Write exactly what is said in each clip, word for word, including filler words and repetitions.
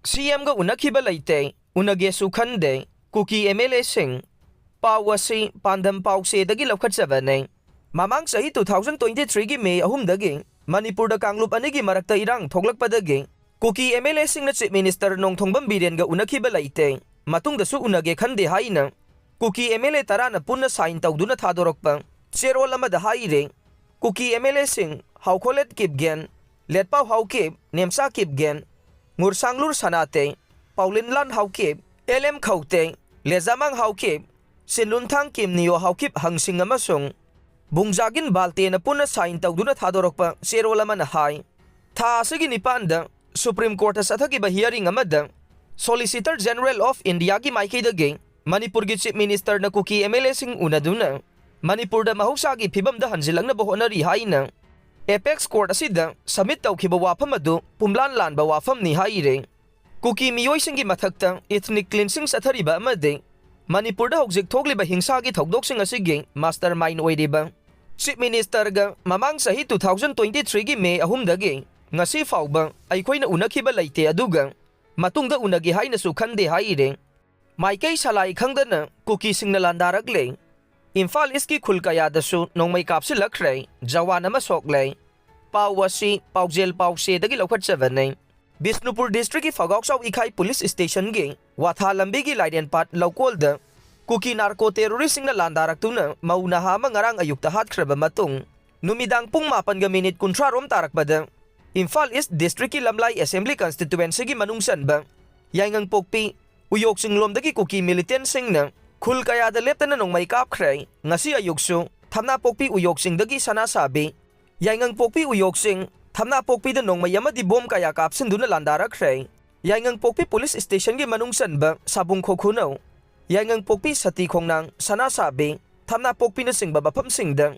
ꯁꯤ ꯑꯦꯝꯒ ꯎꯅꯈꯤꯕ ꯂꯩꯇꯦ, ꯎꯅꯒꯦꯁꯨ ꯈꯟꯗꯦ꯫ ꯀꯨꯀꯤ ꯑꯦꯝ ꯑꯦꯜ ꯑꯦꯁꯤꯡ꯫ ꯄꯥꯎ ꯑꯁꯤ ꯄꯥꯟꯗꯝ ꯄꯥꯎꯆꯦꯗꯒꯤ ꯂꯧꯈꯠꯆꯕꯅꯤ꯫ ꯃꯃꯥꯡ ꯆꯍꯤ two thousand twenty-threeꯒꯤ May ꯑꯍꯨꯝꯗꯒꯤ ꯃꯅꯤꯄꯨꯔꯗ ꯀꯥꯡꯂꯨꯞ ꯑꯅꯤꯒꯤ ꯃꯔꯛꯇ ꯏꯔꯥꯡ ꯊꯣꯛꯂꯛꯄꯗꯒꯤ ꯀꯨꯀꯤ ꯑꯦꯝ ꯑꯦꯜ ꯑꯦꯁꯤꯡꯅ Chief Minister ꯅꯣꯡꯊꯣꯡꯕꯝ ꯕꯤꯔꯦꯟꯒ ꯎꯅꯈꯤꯕ ꯂꯩꯇꯦ, ꯃꯇꯨꯡꯗꯁꯨ ꯎꯅꯒꯦ ꯈꯟꯗꯦ ꯍꯥꯏꯅ ꯀꯨꯀꯤ ꯑꯦꯝ ꯑꯦꯜ ꯑꯦ ꯇꯔꯥꯅ ꯄꯨꯟꯅ sign ꯇꯧꯗꯨꯅ ꯊꯥꯗꯣꯔꯛꯄ ꯆꯦꯔꯣꯜ ꯑꯃꯗ ꯍꯥꯏꯔꯦ꯫ ꯀꯨꯀꯤ M L ꯑꯦꯁꯤꯡ ꯍꯥꯎꯈꯣꯂꯦꯠ Kipgen, ꯂꯦꯠꯄꯥꯎ Haokip, Nemcha Kipgen, ꯉꯨꯔꯁꯥꯡꯂꯨꯔ ꯁꯅꯥꯇꯦ, ꯄꯥꯎꯂꯤꯟꯂꯥꯟ Haokip, L M ꯈꯧꯇꯦ, ꯂꯦꯖꯥꯃꯥꯡ Haokip, ꯁꯤꯟꯂꯨꯟꯊꯥꯡ ꯀꯤꯝꯅꯤꯌꯣ Haokip ꯍꯪꯁꯤꯡ ꯑꯃꯁꯨꯡ ꯕꯨꯡꯖꯥꯒꯤꯟ ꯕꯥꯜꯇꯦꯅ ꯄꯨꯟꯅ sign ꯇꯧꯗꯨꯅ ꯊꯥꯗꯣꯔꯛꯄ ꯆꯦꯔꯣꯜ ꯑꯃꯅ ꯍꯥꯏ, ꯊꯥ ꯑꯁꯤꯒꯤ ꯅꯤꯄꯥꯟꯗ Supreme Courtꯇ ꯆꯠꯊꯈꯤꯕ hearing ꯑꯃꯗ Solicitor General of Indiaꯒꯤ ꯃꯥꯏꯀꯩꯗꯒꯤ ꯃꯅꯤꯄꯨꯔꯒꯤ Chief Ministerꯅ ꯀꯨꯀꯤ ꯑꯦꯝ ꯑꯦꯜ ꯑꯦꯁꯤꯡ ꯎꯅꯗꯨꯅ ꯃꯅꯤꯄꯨꯔꯗ ꯃꯍꯧꯁꯥꯒꯤ ꯐꯤꯕꯝꯗ ꯍꯟꯖꯤꯜꯂꯛꯅꯕ ꯍꯣꯠꯅꯔꯤ ꯍꯥꯏꯅ Apex Court ꯑꯁꯤꯗ submit ꯇꯧꯈꯤꯕ ꯋꯥꯐꯝ ꯑꯗꯨ ꯄꯨꯝꯂꯥꯟ ꯂꯥꯟꯕ ꯋꯥꯐꯝꯅꯤ ꯍꯥꯏꯔꯦ꯫ ꯀꯨꯀꯤ ꯃꯤꯑꯣꯏꯁꯤꯡꯒꯤ ꯃꯊꯛꯇ ethnic cleansing ꯆꯠꯊꯔꯤꯕ ꯑꯃꯗꯤ ꯃꯅꯤꯄꯨꯔꯗ ꯍꯧꯖꯤꯛ ꯊꯣꯛꯂꯤꯕ ꯍꯤꯡꯁꯥꯒꯤ ꯊꯧꯗꯣꯛꯁꯤꯡ ꯑꯁꯤꯒꯤ mastermind ꯑꯣꯏꯔꯤꯕ Chief Ministerꯒ ꯃꯃꯥꯡ ꯆꯍꯤ two thousand twenty-threeꯒꯤ May ꯑꯍꯨꯝꯗꯒꯤ ꯉꯁꯤ ꯐꯥꯎꯕ ꯑꯩꯈꯣꯏꯅ ꯎꯅꯈꯤꯕ ꯂꯩꯇꯦ, ꯑꯗꯨꯒ ꯃꯇꯨꯡꯗ ꯎꯅꯒꯦ ꯍꯥꯏꯅꯁꯨ ꯈꯟꯗꯦ ꯍꯥꯏꯔꯦ꯫ ꯃꯥꯏꯀꯩ ꯁꯂꯥꯏ ꯈꯪꯗꯅ ꯀꯨꯀꯤꯁꯤꯡꯅ ꯂꯥꯟꯗꯥꯔꯛꯂꯦ꯫ ꯏꯝꯐꯥꯜ ꯏꯁꯀꯤ ꯈꯨꯜ ꯀꯌꯥꯗꯁꯨ ꯅꯣꯡꯃꯩ ꯀꯥꯞꯁꯤꯜꯂꯛꯈ꯭ꯔꯦ, ꯖꯋꯥꯟ ꯑꯃ ꯁꯣꯛꯂꯦ꯫ ꯄꯥꯎ ꯑꯁꯤ ꯄꯥꯎꯖꯦꯜ ꯄꯥꯎꯆꯦꯗꯒꯤ ꯂꯧꯈꯠꯆꯕꯅꯤ꯫ ꯕꯤꯁꯅꯨꯄꯨꯔ districtꯀꯤ ꯐꯒꯥꯎꯆꯥꯎ ꯏꯈꯥꯏ police stationꯒꯤ ꯋꯥꯊꯥ ꯂꯝꯕꯤꯒꯤ ꯂꯥꯏꯔꯦꯟꯄꯥꯠ ꯂꯧꯀꯣꯜꯗ ꯀꯨꯀꯤ narco terroristꯁꯤꯡꯅ ꯂꯥꯟꯗꯥꯔꯛꯇꯨꯅ ꯃꯧ ꯅꯍꯥ ꯑꯃ ꯉꯔꯥꯡ ꯑꯌꯨꯛꯇ ꯍꯥꯠꯈ꯭ꯔꯕ ꯃꯇꯨꯡ, ꯅꯨꯃꯤꯗꯥꯡ ꯄꯨꯡ ꯃꯥꯄꯟꯒ minute ꯀꯨꯟꯊ꯭ꯔꯥ ꯔꯣꯝ ꯇꯥꯔꯛꯄꯗ ꯏꯝꯐꯥꯜ East districtꯀꯤ ꯂꯝꯂꯥꯏ assembly constituencyꯒꯤ ꯃꯅꯨꯡ ꯆꯟꯕ ꯌꯥꯏꯉꯪꯄꯣꯛꯄꯤ ꯎꯌꯣꯛ ꯆꯤꯡꯂꯣꯝꯗꯒꯤ ꯀꯨꯀꯤ militantꯁꯤꯡꯅ ꯈꯨꯜ ꯀꯌꯥꯗ ꯂꯦꯞꯇꯅ ꯅꯣꯡꯃꯩ ꯀꯥꯞꯈ꯭ꯔꯦ꯫ ꯉꯁꯤ ꯑꯌꯨꯛꯁꯨ ꯊꯝꯅꯥꯄꯣꯛꯄꯤ ꯎꯌꯣꯛ ꯆꯤꯡꯗꯒꯤ ꯁꯅꯥꯁꯥꯕꯤ ꯌꯥꯏꯉꯪꯄꯣꯛꯄꯤ ꯎꯌꯣꯛ ꯆꯤꯡ ꯊꯝꯅꯥꯄꯣꯛꯄꯤꯗ ꯅꯣꯡꯃꯩ ꯑꯃꯗꯤ bomb ꯀꯌꯥ ꯀꯥꯞꯁꯤꯟꯗꯨꯅ ꯂꯥꯟꯗꯥꯔꯛꯈ꯭ꯔꯦ꯫ ꯌꯥꯏꯉꯪꯄꯣꯛꯄꯤ police stationꯒꯤ ꯃꯅꯨꯡ ꯆꯟꯕ ꯁꯥꯕꯨꯡ ꯈꯣꯈꯨꯅꯧ, ꯌꯥꯏꯉꯪꯄꯣꯛꯄꯤ ꯁꯇꯤ ꯈꯣꯡꯅꯥꯡ, ꯁꯅꯥꯁꯥꯕꯤ, ꯊꯝꯅꯥꯄꯣꯛꯄꯤꯅꯆꯤꯡꯕ ꯃꯐꯝꯁꯤꯡꯗ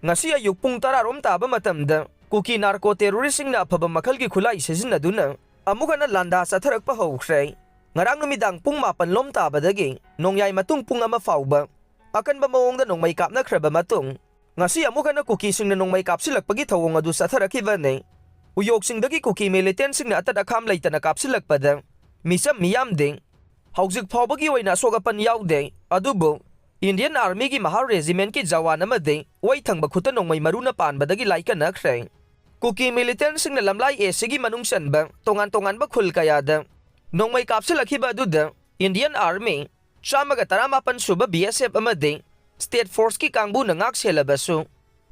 ꯉꯁꯤ ꯑꯌꯨꯛ ꯄꯨꯡ ꯇꯔꯥ ꯔꯣꯝ ꯇꯥꯕ ꯃꯇꯝꯗ ꯀꯨꯀꯤ narco terroristꯁꯤꯡꯅ ꯑꯐꯕ ꯃꯈꯜꯒꯤ ꯈꯨꯠꯂꯥꯏ ꯁꯤꯖꯤꯟꯅꯗꯨꯅ ꯑꯃꯨꯛ ꯍꯟꯅ ꯂꯥꯟꯗꯥ ꯆꯠꯊꯔꯛꯄ ꯍꯧꯈ꯭ꯔꯦ꯫ ꯉꯔꯥꯡ ꯅꯨꯃꯤꯗꯥꯡ ꯄꯨꯡ ꯃꯥꯄꯟ ꯂꯣꯝ ꯇꯥꯕꯗꯒꯤ ꯅꯣꯡꯌꯥꯏ ꯃꯇꯨꯡ ꯄꯨꯡ ꯑꯃ ꯐꯥꯎꯕ ꯑꯀꯟꯕ ꯃꯑꯣꯡꯗ ꯅꯣꯡꯃꯩ ꯀꯥꯞꯅꯈ꯭ꯔꯕ ꯃꯇꯨꯡ, ꯉꯁꯤ ꯑꯃꯨꯛ ꯍꯟꯅ ꯀꯨꯀꯤꯁꯤꯡꯅ ꯅꯣꯡꯃꯩ ꯀꯥꯞꯁꯤꯜꯂꯛꯄꯒꯤ ꯊꯧꯑꯣꯡ ꯑꯗꯨ ꯆꯠꯊꯔꯛꯈꯤꯕꯅꯤ꯫ ꯎꯌꯣꯛꯁꯤꯡꯗꯒꯤ ꯀꯨꯀꯤ militantꯁꯤꯡꯅ ꯑꯇꯠ ꯑꯈꯥꯝ ꯂꯩꯇꯅ ꯀꯥꯞꯁꯤꯜꯂꯛꯄꯗ ꯃꯤꯆꯝ ꯃꯤꯌꯥꯝꯗꯤ ꯍꯧꯖꯤꯛ ꯐꯥꯎꯕꯒꯤ ꯑꯣꯏꯅ ꯑꯁꯣꯛ ꯑꯄꯟ ꯌꯥꯎꯗꯦ꯫ ꯑꯗꯨꯕꯨ Indian Armyꯒꯤ ꯃꯍꯥꯔ Regimentꯀꯤ ꯖꯋꯥꯟ ꯑꯃꯗꯤ ꯑꯣꯏ ꯊꯪꯕ ꯈꯨꯠꯇ ꯅꯣꯡꯃꯩ ꯃꯔꯨꯅ ꯄꯥꯟꯕꯗꯒꯤ ꯂꯥꯏꯀꯠꯅꯈ꯭ꯔꯦ꯫ ꯀꯨꯀꯤ militantꯁꯤꯡꯅ ꯂꯝꯂꯥꯏ ꯑꯦꯁꯤꯒꯤ ꯃꯅꯨꯡ ꯆꯟꯕ ꯇꯣꯉꯥꯟ ꯇꯣꯉꯥꯟꯕ ꯈꯨꯜ ꯀꯌꯥꯗ ꯅꯣꯡꯃꯩ ꯀꯥꯞꯁꯤꯜꯂꯛꯈꯤꯕ ꯑꯗꯨꯗ Indian Army ꯆꯥꯝꯃꯒ ꯇꯔꯥꯃꯥꯄꯟ ꯁꯨꯕ B S F ꯑꯃꯗꯤ State Forceꯀꯤ ꯀꯥꯡꯕꯨꯅ ꯉꯥꯛ ꯁꯦꯜꯂꯕꯁꯨ,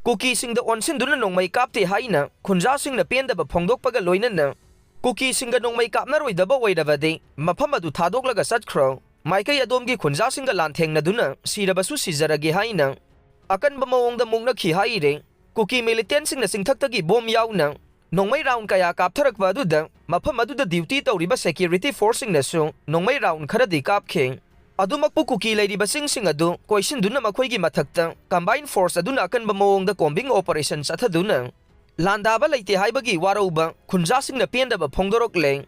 ꯀꯨꯀꯤꯁꯤꯡꯗ ꯑꯣꯟꯁꯤꯟꯗꯨꯅ ꯅꯣꯡꯃꯩ ꯀꯥꯞꯇꯦ ꯍꯥꯏꯅ ꯈꯨꯟꯖꯥꯁꯤꯡꯅ ꯄꯦꯟꯗꯕ ꯐꯣꯡꯗꯣꯛꯄꯒ ꯂꯣꯏꯅꯅ, ꯀꯨꯀꯤꯁꯤꯡꯒ ꯅꯣꯡꯃꯩ ꯀꯥꯞꯅꯔꯣꯏꯗꯕ ꯑꯣꯏꯔꯕꯗꯤ ꯃꯐꯝ ꯑꯗꯨ ꯊꯥꯗꯣꯛꯂꯒ ꯆꯠꯈ꯭ꯔꯣ, ꯃꯥꯏꯀꯩ ꯑꯗꯣꯝꯒꯤ ꯈꯨꯟꯖꯥꯁꯤꯡꯒ ꯂꯥꯟꯊꯦꯡꯅꯗꯨꯅ ꯁꯤꯔꯕꯁꯨ ꯁꯤꯖꯔꯒꯦ ꯍꯥꯏꯅ ꯑꯀꯟꯕ ꯃꯑꯣꯡꯗ ꯃꯨꯛꯅꯈꯤ ꯍꯥꯏꯔꯦ꯫ ꯀꯨꯀꯤ militantꯁꯤꯡꯅ ꯆꯤꯡꯊꯛꯇꯒꯤ ꯕꯣꯝ ꯌꯥꯎꯅ ꯅꯣꯡꯃꯩ round ꯀꯌꯥ ꯀꯥꯞꯊꯔꯛꯄ ꯑꯗꯨꯗ ꯃꯐꯝ ꯑꯗꯨꯗ duty ꯇꯧꯔꯤꯕ security forceꯁꯤꯡꯅꯁꯨ ꯅꯣꯡꯃꯩ round ꯈꯔꯗꯤ ꯀꯥꯞꯈꯤ꯫ ꯑꯗꯨꯃꯛꯄꯨ ꯀꯨꯀꯤ ꯂꯩꯔꯤꯕ ꯆꯤꯡꯁꯤꯡ ꯑꯗꯨ ꯀꯣꯏꯁꯤꯟꯗꯨꯅ ꯃꯈꯣꯏꯒꯤ ꯃꯊꯛꯇ combined force ꯑꯗꯨꯅ ꯑꯀꯟꯕ ꯃꯑꯣꯡꯗ combing operation ꯆꯠꯊꯗꯨꯅ ꯂꯥꯟꯗꯥꯕ ꯂꯩꯇꯦ ꯍꯥꯏꯕꯒꯤ ꯋꯥꯔꯧꯕ ꯈꯨꯟꯖꯥꯁꯤꯡꯅ ꯄꯦꯟꯗꯕ ꯐꯣꯡꯗꯣꯔꯛꯂꯦ꯫